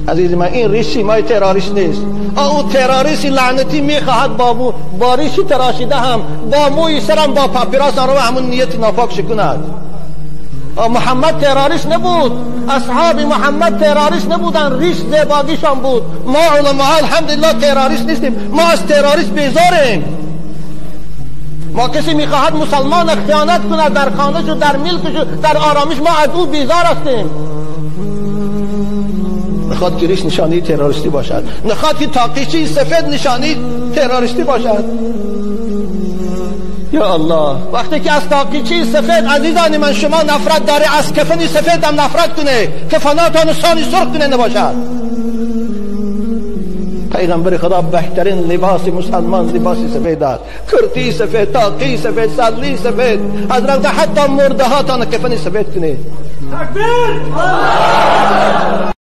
عزیز من، این ریش سیمای تروریست نیست. او تروریست لعنتی میخواهد با ریش تراشیده هم با موی سرم با پاپیراس رو همون نیت ناپاک شکند. محمد تروریست نبود، اصحاب محمد تروریست نبودن، ریش زیباگیشان بود. ما علماء الحمدلله تروریست نیستیم، ما از تروریست بیزاریم. ما کسی میخواهد مسلمان خیانت کند در خانهش و در ملکش و در آرامش، ما از او بیزار هستیم. نخواد که ریش نشانی تروریستی باشد، نخواد که تاقیچی سفید نشانی تروریستی باشد. یا الله، وقتی که از تاقیچی سفید عزیزان من شما نفرت داره، از کفن سفید هم نفرت کنه، کفناتان سانی سرخ کنه نباشد. پیغمبر خدا بهترین لباس مسلمان لباس سفید است، کرتی سفید، تاقی سفید، سلی سفید. حضرت حتی مرده هاتان کفن سفید کنه. تکبیر!